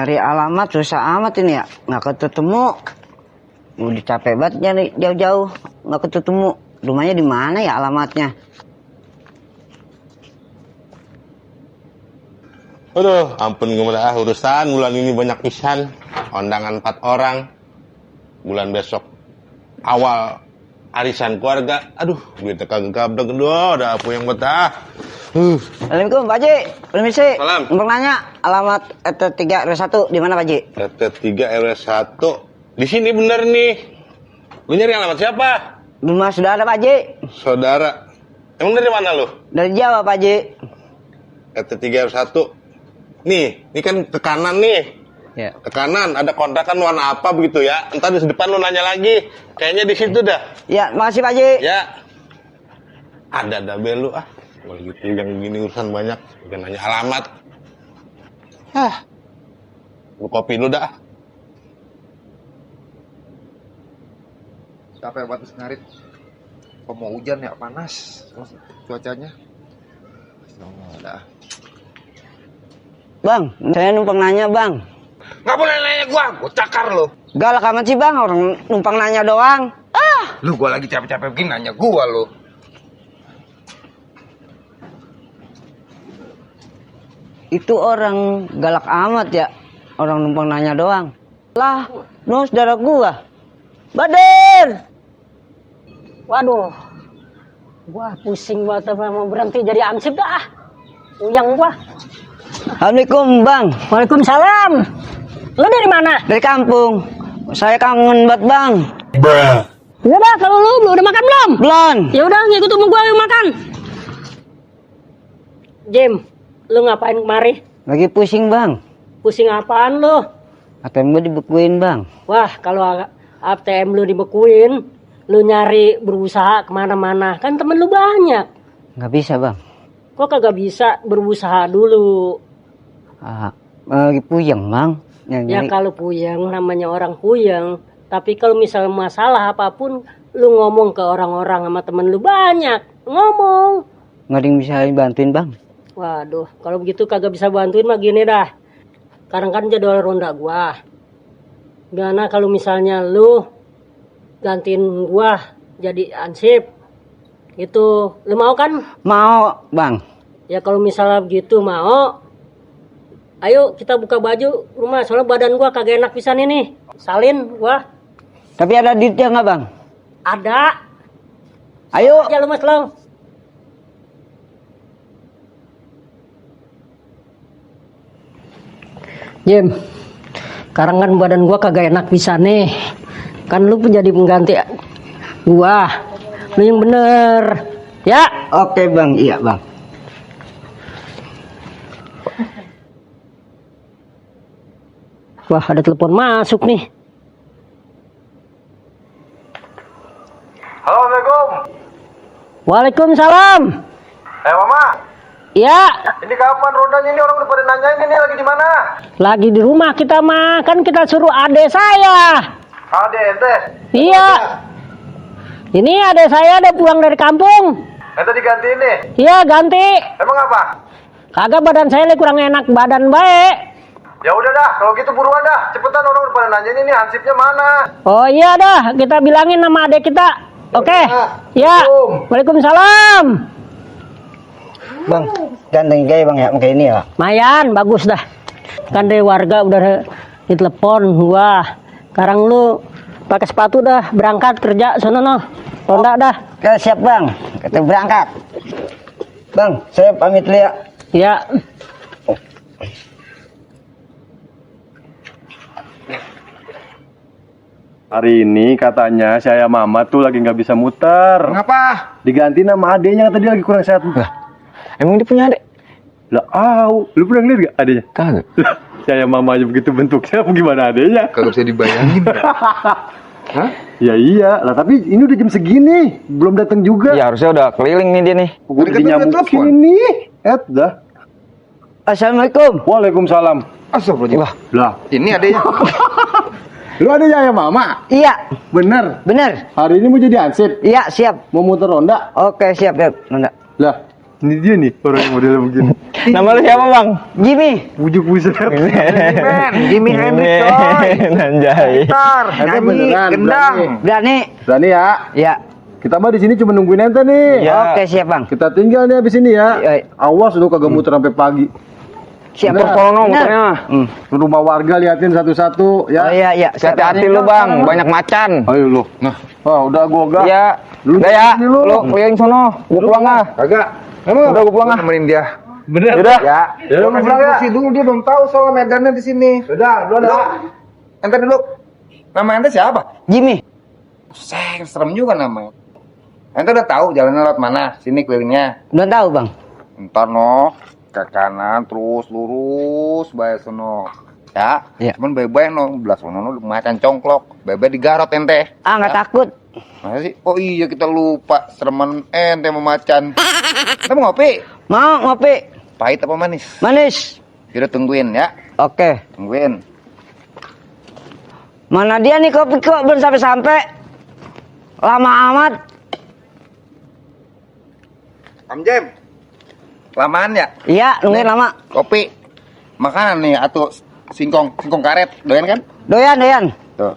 Nyari alamat susah amat ini ya, nggak ketemu. Udah capek banget nyari jauh-jauh, nggak ketemu. Rumahnya di mana ya alamatnya? Aduh, ampun gue urusan bulan ini banyak pisan. Undangan 4 orang. Bulan besok awal arisan keluarga. Aduh, duit kagak gabdeg doh, ada apa yang betah. Assalamualaikum Pak Haji. Permisi. Salam. Untuk nanya alamat RT 3 RW 1 di mana Pak Haji? RT 3 RW 1. Di sini bener nih. Lu nyari alamat siapa? Rumah saudara Pak Haji. Saudara. Emang dari mana lu? Dari Jawa Pak Haji. RT 3 RW 1. Nih, ini kan ke kanan nih. Ya. Ke kanan ada kontrakan warna apa begitu ya. Entar di depan lu nanya lagi. Kayaknya di situ dah. Ya, makasih Pak Haji. Ya. Ada belu ah. Kalau gitu yang gini urusan banyak. Bukan nanya alamat. Lu kopi lu dah. Capek banget ngarit. Kok mau hujan ya, panas cuacanya. Dah. Bang, saya numpang nanya Bang. Nggak boleh nanya gua cakar lo. Galak amat sih Bang, orang numpang nanya doang. Lu gua lagi capek-capek begini nanya gua lo. Itu orang galak amat ya, orang numpang nanya doang. Lah, no saudara gua. Bader! Waduh, gua pusing banget mau berhenti jadi ansip dah. Uyang gua. Assalamualaikum Bang. Waalaikumsalam. Lu dari mana? Dari kampung. Saya kangen banget Bang. Ya udah, kalau lu udah makan belum? Belum. Ya udah, ngikut sama gua yang makan. Jim, lu ngapain kemari? Lagi pusing Bang. Pusing apaan lu? ATM gue dibekuin Bang. Wah, kalau ATM lu dibekuin, lu nyari berusaha kemana-mana, kan temen lu banyak. Nggak bisa Bang. Kok kagak bisa berusaha dulu? Lagi puyeng Bang. Ya kalau puyeng namanya orang puyeng. Tapi kalau misalnya masalah apapun, lu ngomong ke orang-orang sama temen lu banyak. Ngomong. Nggak ada yang bisa bantuin Bang. Waduh, kalau begitu kagak bisa bantuin mah gini dah. Sekarang kan jadwal ronda gua. Gimana kalau misalnya lu gantiin gua jadi ansip? Gitu. Lu mau kan? Mau Bang. Ya kalau misalnya begitu mau. Ayo kita buka baju rumah, soalnya badan gua kagak enak pisan ini. Salin gua. Tapi ada duitnya nggak Bang? Ada. Ayo. Ya lu Mas Long. Jim, sekarang kan badan gua kagak enak pisan nih. Kan lu menjadi pengganti gua. Lu yang bener. Ya. Oke Bang, iya Bang. Wah, ada telepon masuk nih. Halo, Assalamualaikum. Waalaikumsalam. Mama. Ya, Ini kapan rondanya ini orang udah pada nanyain ini lagi di mana? lagi di rumah kita mah. Kan kita suruh adek saya. Ada ente. Iya. Ini adek saya ada pulang dari kampung. Ente diganti ini. Iya, ganti. Emang apa? Kagak, badan saya lagi kurang enak badan baik. Ya udah dah, kalau gitu buruan dah. Cepetan orang udah pada nanyain ini hansipnya mana? Oh iya dah, kita bilangin nama adek kita. Oke. Ya. Waalaikumsalam. Bang, ganteng gaya Bang ya, pakai ini ya. Mayan, bagus dah. Kan dari warga udah ditelepon gua. Sekarang lu pakai sepatu dah, berangkat kerja sono noh. Ronda dah. Oke, siap Bang. Kita berangkat. Bang, saya pamit dulu ya. Ya. Hari ini katanya saya Mama tuh lagi nggak bisa muter. Kenapa? Diganti nama adenya, kata dia lagi kurang sehat. Emang dia punya adik? Lah, lu pernah lihat gak adenya? Kagak. Saya Mama aja begitu bentuknya, gimana adenya? Kagak bisa dibayangin. Hah? Ya iya, lah tapi ini udah jam segini, belum datang juga. Ya harusnya udah keliling nih dia nih. Udah Tadi kan udah nyamuk telepon. sini. Dah. Assalamualaikum. Waalaikumsalam. Astagfirullah. Lah, Ini adanya. lu adenya ya Mama? Iya, Bener. bener. Hari ini mau jadi ansip, Iya, siap. mau muter ronda. Oke, siap ya. Nanda. Lah, Ini dia nih orang yang modelnya begini. Nama lu siapa bang? Jimmy. Bujuk buset. Jimmy Hendrix coy. Anjay. Gitar, Ente nyanyi, beneran, gendang. Berani? Berani ya? Ya. Kita mah di sini cuma nungguin ente nih. Oke siap bang. Kita tinggal nih abis ini ya. Iya. Awas lu kagak muter sampai pagi. Siap Bener. Pono muternya. Rumah warga liatin satu-satu ya. Oh iya iya. Hati-hati lu bang, banyak macan. Ayo lu. Nah, udah gua gak. Iya. Lu Udah ya, sini lu. lu keliling sono. Gua pulang ah. Kagak. Udah gua pulang ah. Nemenin dia. Bener. Ya. Udah. Ya, lu Kasih pulang ya. kursi dulu, dia belum tahu soal medannya di sini. Sudah, dulu ada. Ente dulu. Nama ente siapa? Jimmy. Serem juga namanya. Ente udah tahu jalannya lewat mana? Sini kelilingnya. Udah tahu bang. Entar no, ke kanan terus lurus bae sono. Ya, Iya. cuman bye-bye no, belas sono no macan congklok. Bye-bye digarot ente. Ah nggak takut. Masa sih? Oh iya kita lupa sereman ente sama macan. Kita mau ngopi? Mau ngopi? Pahit apa manis? Manis. Yaudah tungguin ya, Oke. tungguin. Mana dia nih kopi kok belum sampai-sampai? Lama amat. Om Jem, lamaan ya? Iya, nungguin lama. Kopi, makanan nih atau singkong karet, doyan kan? Doyan, doyan. Tuh,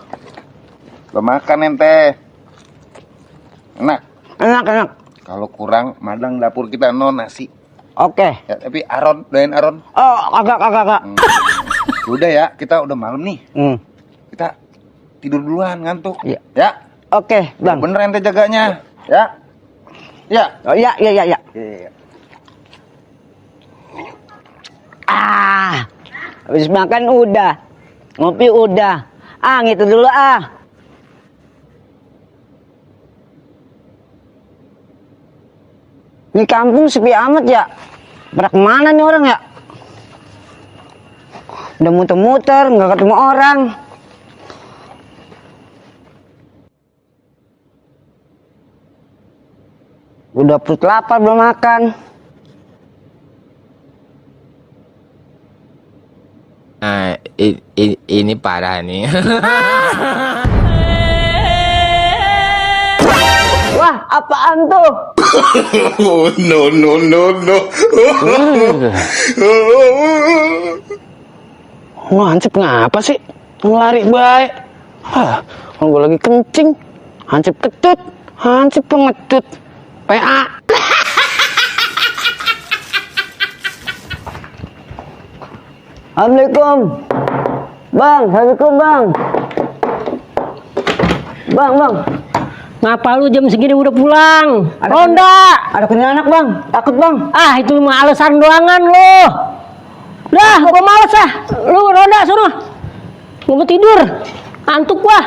lo makan ente. Enak. Enak, enak. Kalau kurang, madang dapur kita no nasi. Oke. Ya, tapi Aron, doyan Aron. Oh, kagak. Udah ya, kita udah malam nih. Kita tidur duluan, ngantuk. Iya. Ya, Oke, bang. bener ente jaganya. Ya, ya. Oh, iya. Iya. Ah, habis makan udah, ngopi udah. Ah, gitu dulu ah. Ini kampung sepi amat ya. Pada kemana nih orang ya? Udah muter-muter, nggak ketemu orang. Udah perut lapar belum makan. Nah, ini parah nih. Wah, apaan tuh? Oh, no. Wah, Hansip ngapa sih? Ngelari baik. Hah, kalau gue lagi kencing, Hansip ketut, Hansip pengecut. PA. Assalamualaikum. Bang, assalamualaikum bang. Bang. Ngapa lu jam segini udah pulang? Ronda. Ada kuntilanak bang, takut bang. Ah, itu mah alasan doangan lu. Dah, gua males ah. Lu ronda sono. Gua mau tidur. Antuk gua.